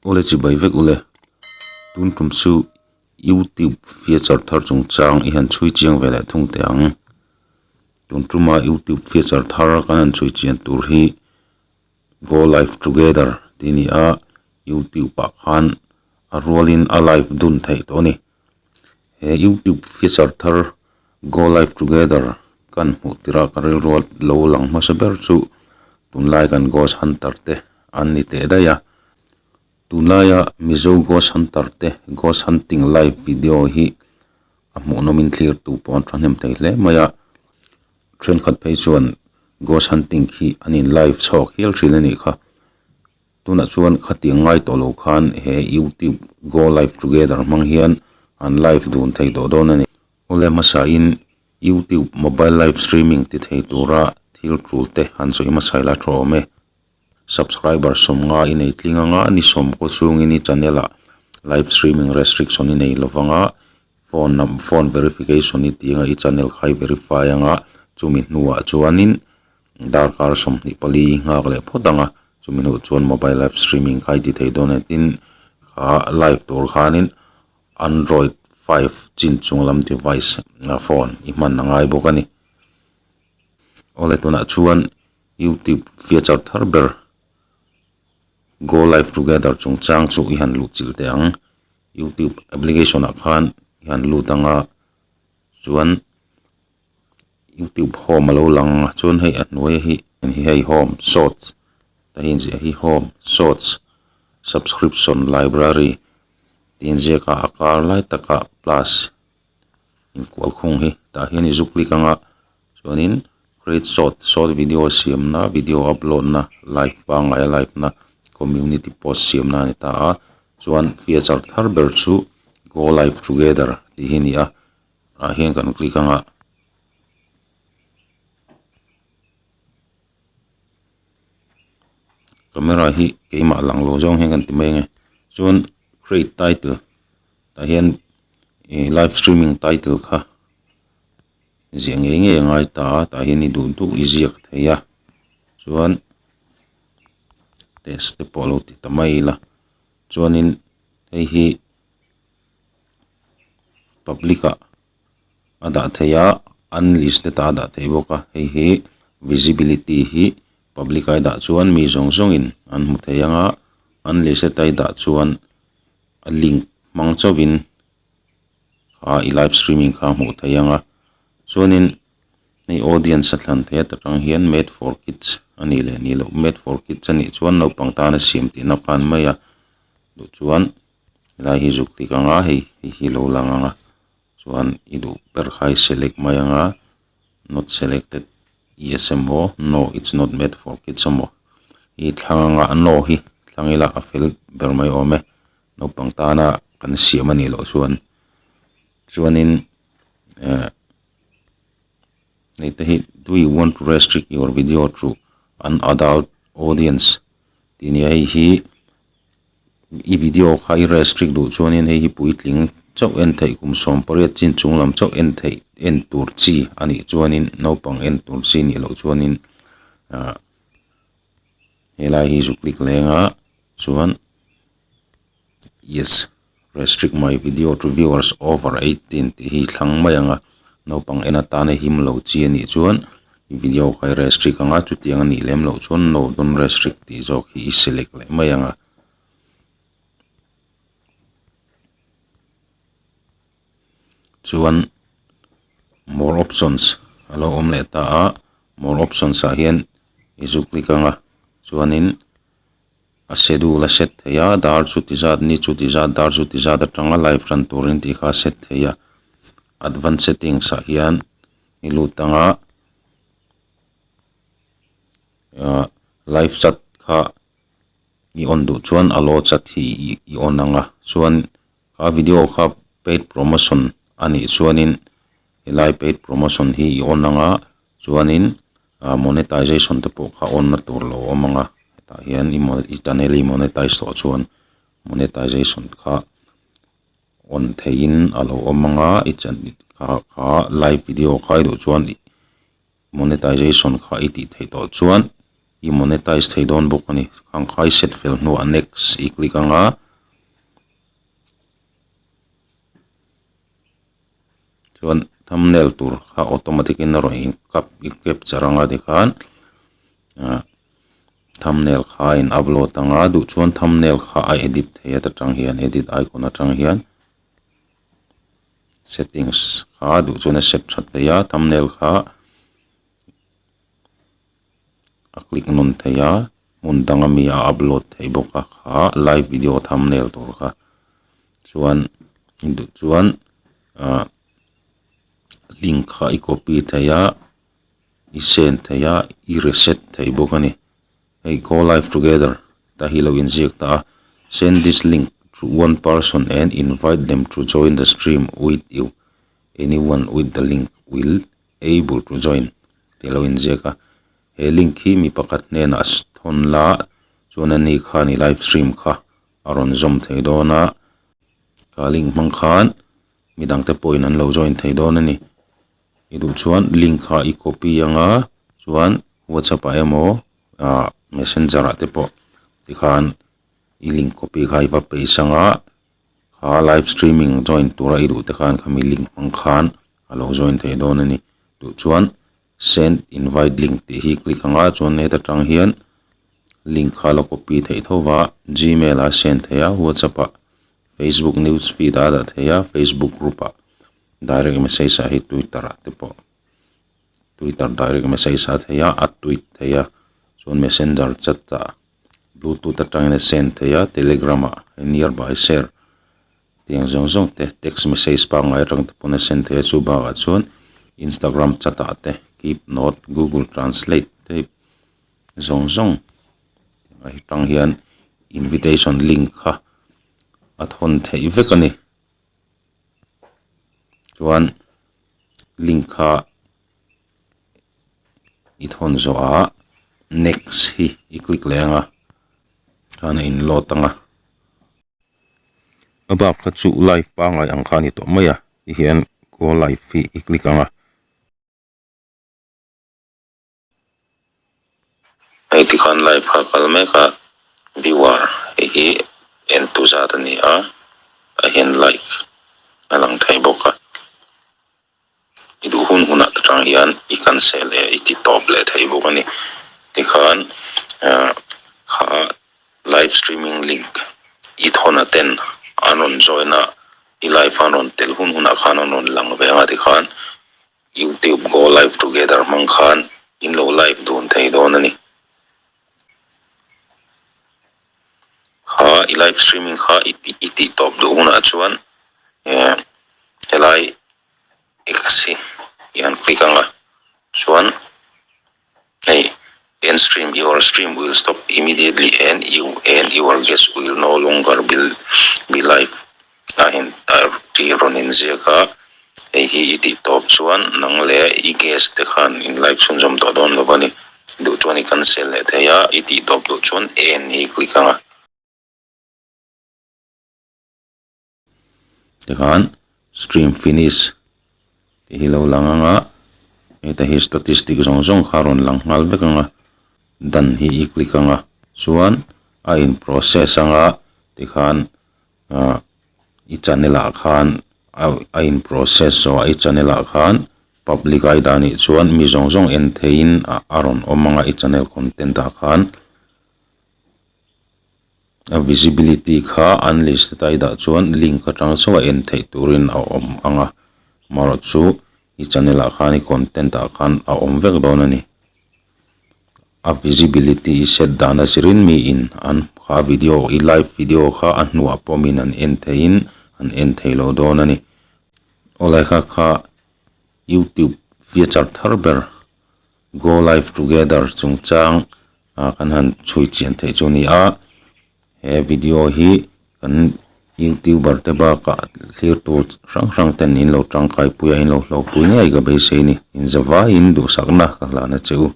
Awle chibai vek ule, tun tum chu YouTube feature thar chungchang i han chhui chiang ve leh thung teh ang. Tun tuma YouTube feature thar kan han chhui chian tur hi Go Live Together tih a ni a, YouTube ah khan a rualin a live dun theih tawh a ni. He YouTube feature thar Go Live Together kan hmuh tirh a ka rilru lo lang hmasa ber chu tunlai kan Ghost Hunter te an ni teh daih a. Tunlaia Mizo Ghost Hunter te Ghost Hunting live video hi a hmuhnawmin thlir tu pawh an thahnem thei hle mai a. Thenkhat phei chuan Ghost Hunting hi an in live chhawk hial thin a nih kha. Tunah chuan khatiang ngai tawh lo khan he YouTube Go Live Together hmang hian an live dun thei tawh dawn a ni. Awle hmasain YouTube mobile live streaming ti thei tura thil tul te han sawi hmasa ila tha awm e. Subscriber sawmnga i nei tling anga ni sawmkaw chungin i channel ah live streaming restriction i nei lovanga phone num phone verification i tih anga i channel kha i verify anga chumi hnuah chuanin darkar 24 i nghak leh phawt anga chumi hnuah chuan mobile live streaming kha i ti thei dawn a tin kha live tur khanin android 5 chin chung lam device phone i hman a ngai bawk a ni. Awle tunah chuan youtube feature thar ber go live together chungchang chu i han luh chilh teh ang. Youtube application ah khan i han lut ang a chuan youtube home a lo lang a chuan hei a hnuai hi hei home shorts te hi inziah hi home shorts subscription library tih inziak a a kar lai takah plus inkual khung hi tah hian i zu click ang a chuanin create short short video siamna video upload na live pangngai a live na community post siamna a ni ta a chuan feature thar ber chu go live together tih hi a ni a ah hian kan click ang a. Camera hi keimah lang lo zawng hian kan ti mai ang e chuan create title tah hian ih live streaming title kha ziah ngei ngei a ngai ta a tah hian i duh duh i ziak thei a chuan test te pawh lo ti ta mai ila chuanin hei hi public ah a dah thei a unlisted ah a dah thei bawk a hei hi visibility hi public a i dah chuan mi zawng zawng in an hmu thei ang a unlisted a i dah chuan a link hmang chauhin kha i live streaming kha a hmuh theih ang a chuanin hei audience a thlan theih a ta tang hian made for kids a nih leh nih loh made for kids a nih chuan naupang tana siam tihna khan mai a duh chuan helai hi zuk tik ang a hei hei hi lo lang ang a chuan i duh ber kha i select mai ang a not selected yes emaw no it's not made for kids emaw i thlang anga no hi thlang ila a fel ber mai awm e naupang tana kan siam a nih loh chuan chuanin eh hei te hi do you want to restrict your video to an adult audience tih nia hei hi. I video kha i restrict duh chuanin hei hi puitling chauh en theih kum 18 chin chung lam chauh en theih en tur chi a nih chuanin naupang en tur chi nih loh chuanin ah helai hi zu click leng a chuan yes restrict my video to viewers over 18 tih hi thlang mai ang a naupang en atana him lo chi a nih chuan i video kha i restrict ang a chutiang a nih lem loh chuan no don't restrict tih zawk hi i select leh mai ang a. Chuan more options a lo awm leh ta a more options ah hian i zu click ang a chuanin a schedule a set thei a dar chu ti zat ni chu ti zat dar chu ti zat atanga live tan turin tih kha a set thei a advance settings ah hian i lut ang a ah live chat kha i on duh chuan allow chat hi i on ang a chuan kha video kha paid promotion a nih chuanin helai paid promotion hi i on ang a chuanin ah monetization te pawh kha on na tur lo awm ang a hetah hian i i channel i monetize tawh chuan monetization kha on theihin a lo awm ang a i channel kha kha live video kha i duh chuan monetization kha i tih theih tawh chuan. I monetize thei dawn bawk a ni. Khang kha i set fel hnuah next i click ang a. Chuan thumbnail tur kha automatic in a rawn in cap i capture ang a tikhan ah thumbnail kha a in upload ang a duh chuan thumbnail kha a edit thei a ta tang hian edit icon atang hian settings kha duh chuan a set tha thei a thumbnail kha. A click nawn thei a hmun dang ami a upload theih bawk a kha live video thumbnail tur kha chuan duh chuan ah link kha i copy thei a i send thei a i reset thei bawk a ni hei go live together ta hi lo inziak ta a send this link to one person and invite them to join the stream with you anyone with the link will able to join tih a lo inziak a he link hi mi pakhat hnenah thawn la chuan ani khan i live stream kha a rawn zawm thei dawn a kha link hmang khan midang te pawhin an lo join thei dawn a ni i duh chuan link kha i copy anga chuan whatsapp ah emaw ah messenger ah te pawh tikhan i link copy kha i va paste anga kha live streaming join tura i duh te khan khami link hmang khan a lo join thei dawn a ni duh chuan send invite link tih hi click anga chuan heta tang hian link kha a la copy theih tho va gmail ah a send thei a whatsapp ah facebook news feed ah a dah thei a facebook group ah direct message ah hi twitter ah te pawh twitter direct message ah a thei a a tweet thei a chuan messenger chat ah bluetooth atangin a send thei a telegram ah nearby share Tiang zawng zawng te text message pangngai atang te pawn a send thei a chu bakah chuan instagram chat ah te keep note google translate te zawng zawng atang hian invitation link kha a thawn theih vek a ni chuan link kha i thawn zawhah next hi i click leh ang a khan a in load ang a. A bak kha chu live pangngai ang kha a ni tawh mai a ti hian go live hi i click ang a. Hei tikhan live kha a kal mek a viewer hei hi en tu zat a ni a tah hian like a lang thei bawk a i duh hun hunah te tang hian i cancel leh i ti tawp leh thei bawk a ni tikhan ah kha live streaming link i thawn a ten an rawn join a i live an rawn tel hun hunah khan an rawn lang ve ang a tikhan youtube go live together hmang khan in lo live dun thei dawn a ni kha i live streaming kha i tih i tih tawp duh hunah chuan eh helai x hi i han click ang a chuan hei end stream your stream will stop immediately and you and your guest will no longer be be live a in tih rawn inziak a hei hi i tih tawp chuan nang leh i guest te khan in live chhunzawm tawh dawn lo a ni duh chuan i cancel leh thei a i tih tawp duh chuan end hi click ang a. Tikhan stream finish tih hi lo lang ang a heta hi statistic zawng zawng kha a rawn lang nghal vek ang a done hi i click ang a chuan a in process ang a tikhan ah i channel ah khan a in process zawh a i channel ah khan public a i dah anih chuan mi zawng zawng en theihin a rawn awm ang a i channel content ah khan. A visibility kha unlisted a i dah chuan link atang chauh a en theih turin a awm ang a amaherawh chu i channel ah khan i content ah khan a awm vek dawn a ni a visibility i set dan a zirin mi in an kha video i live video kha a hnuah pawh min an en theihin an en thei lo dawn a ni awlai kha kha youtube feature thar ber go live together chungchang. ah kan han chhui chian theih chu a ni a he video hi kan youtuber te bakah thlir tur hrang hrang ten in lo tangkai pui a in lo hlawkpui ngei ka beisei a ni inzavaiin duhsakna ka hlan a che u.